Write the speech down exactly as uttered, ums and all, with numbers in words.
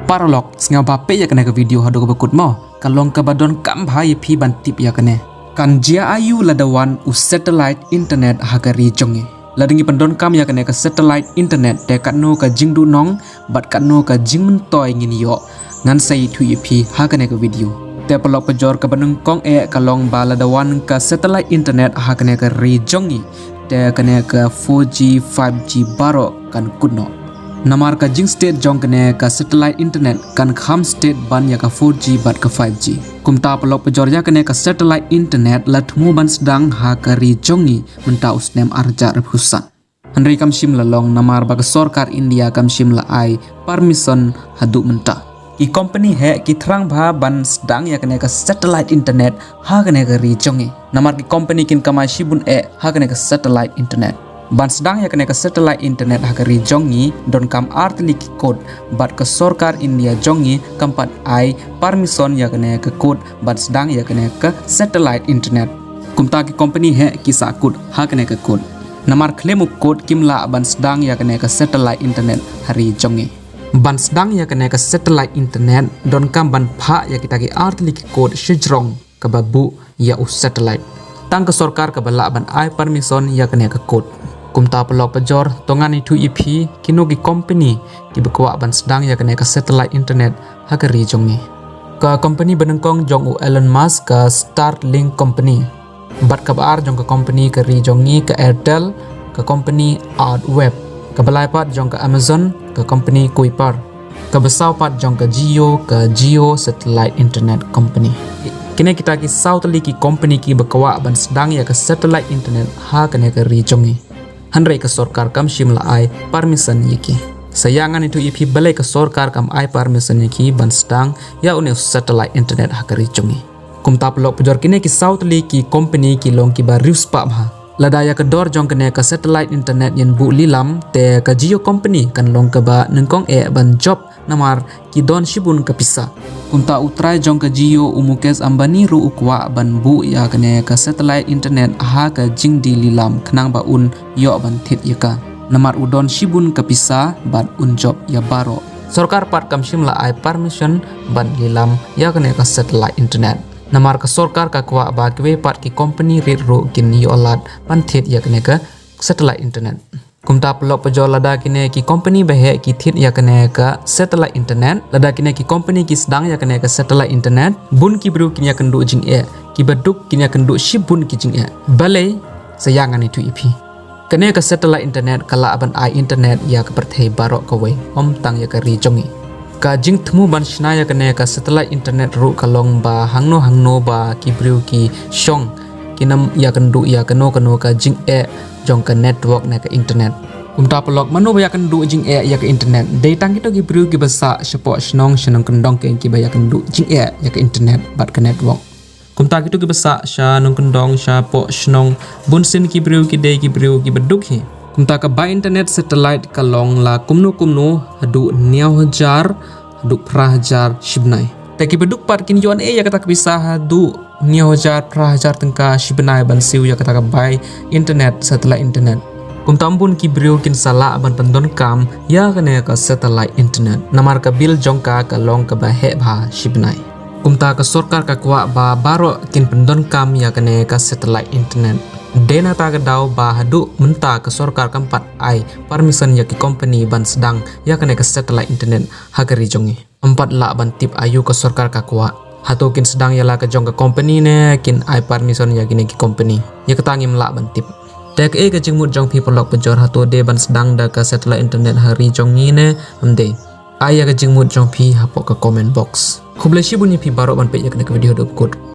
Paralok, sngewbha peit ïa kane ka video haduh kaba kut mo. Ka long kaba donkam bha ïa phi ban tip ïa kane. Kan jia aïu lada wan u satellite internet ha ka ri jong ngi. Lada ngi pyndonkam ïa kane ka satellite internet te katno ka jingduhnong bad katno ka jingmyntoi ngin ïoh, ngan sa ïathuh ïa phi ha kane ka video. Te paralok pajor, kaba nyngkong eh ka long ba lada wan ka satellite internet ha kane ka ri jong ngi, te kane ka four G, five G baroh kan kut noh. Namar ka jingstate jong kane ka satellite internet kan kham state ban ïa ka four G bad ka five G. Kumta paralok pajor, ïa kane ka satellite internet la thmu ban sdang ha ka ri jong ngi mynta u snem ar hajar arphew san. Hynrei kam shym la long namar ba ka sorkar India kam shym la ai permission haduh mynta. Ki company heh ki thrang bha ban sdang ïa kane ka satellite internet ha kane ka ri jong ngi. Namar ki company kin kamai shibun eh ha kane ka satellite internet. Ban sdang ïa kane ka satellite internet ha ka ri jong ngi donkam ar tylli ki code, bad ka sorkar India jong ngi kam pat ai permission ïa kane ka code ban sdang ïa kane ka satellite internet. Kumta ki company heh ki sah kut ha kane ka code. Namar khlem u code kim lah ban sdang ïa kane ka satellite internet ha ri jong ngi. Ban sdang ïa kane ka satellite internet donkam ban phah ïa kita ki ar tylli ki code shajrong kaba buh ïa u satellite. Tang ka sorkar kaba lah ban ai permission ïa kane ka code. Kumta paralok pajor, to ngan ïathuh ïa phi kino ki company kiba kwah ban sdang ïa kane ka satellite internet ha ka ri jong ngi. Ka company ba nyngkong jong u Elon Musk ka Starlink company. Bad kaba ar jong ka company ka ri jong ngi ka Airtel, ka company Artweb. Kaba lai pat jong ka Amazon, ka company Kuiper. Kaba saw pat jong ka Jio, ka Jio Satellite Internet Company. Kine kita ki saw tylli ki company kiba kwah ban sdang ïa ka satellite internet ha kane ka ri jong ngi. Hynrei ka sorkar kam shym la ai permission ïa ki. Sa ïa ngan ïathuh ïa phi balei ka sorkar kam ai permission ïa ki ban sdang ïa une u satellite internet ha ka ri jong ngi. Kumta paralok pajor, kine ki saw tylli ki company ki long kiba riewspah bha. Lada ïa ka dor jong kane ka satellite internet ïan buh lilam, te ka Jio company kan long kaba nyngkong eh ban jop namar ki don shibun ka pisa. Kumta u trai jong ka Jio u Mukesh Ambani ruh u kwah ban buh ïa kane ka satellite internet ha ka jingdie lilam khnang ba un ïoh ban thied ïa ka. Namar u don shibun ka pisa bad un jop ïa baroh. Sorkar pat kam shym la ai permission ban lilam ïa kane ka satellite internet. Namar ka sorkar ka kwah ba kiwei pat ki company rit ruh kin ïoh lad ban thied ïa kane ka satellite internet. Kumta paralok pajor, lada kine ki company ba heh ki thied ïa kane ka satellite internet, lada kine ki company ki sdang ïa kane ka satellite internet, bun ki briew kin ïakynduh jingeh, kiba duk kin ïakynduh shibun ki jingeh. Balei? Sa ïa ngan ïathuh ïa phi. Kane ka satellite internet ka lah ban ai internet ïa ka pyrthei baroh kawei, ym tang ïa ka ri jong ngi. Ka jingthmu ban shna ïa kane ka satellite internet ruh ka long ba hangno hangno ba ki briew ki shong, kin ym ïakynduh ïa kano kano ka jingeh jong ka network ne ka internet. Kumta paralok, mano ba ïakynduh jingeh ïa ka internet? Dei tang kito ki briew kiba sah shapoh shnong sha nongkyndong kein kiba ïakynduh jingeh ïa ka internet bad ka network. Kumta kito kiba sah sha nongkyndong shapoh shnong, bunsien ki briew ki dei ki briew kiba duk hi. Kumta ka bai internet satellite ka long la kumno kumno haduh hynñiew hajar haduh phra hajar shi bnai. Te kiba duk pat kin ïoh eh ïa kata ka pisa haduh hynñiew hajar phra hajar tyngka shi bnai ban siew ïa kata ka bai internet, satellite internet. Kumta bun ki briew kin sa lah ban pyndonkam ïa kane ka satellite internet. Namar ka bill jong ka ka long kaba heh bha shi bnai. Kumta ka sorkar ka kwah ba baroh kin pyndonkam ïa kane ka satellite internet. Dei na kata ka daw ba haduh mynta ka sorkar kam pat ai permission ïa ki company ban sdang ïa kane ka satellite internet ha ka ri jong ngi. Ym pat lah ban tip aïu ka sorkar ka kwah. Hato kin sdang ïa la ka jong ka company ne kin ai permission ïa kine ki company? Ïa kata ngim lah ban tip. Te kaei ka jingmut jong phi paralok pajor, hato dei ban sdang da ka satellite internet ha ri jong ngi ne ym dei? Ai ïa ka jingmut jong phi hapoh ka comment box. Khublei shibun ïa phi baroh ban peit ïa kane ka video haduh kut.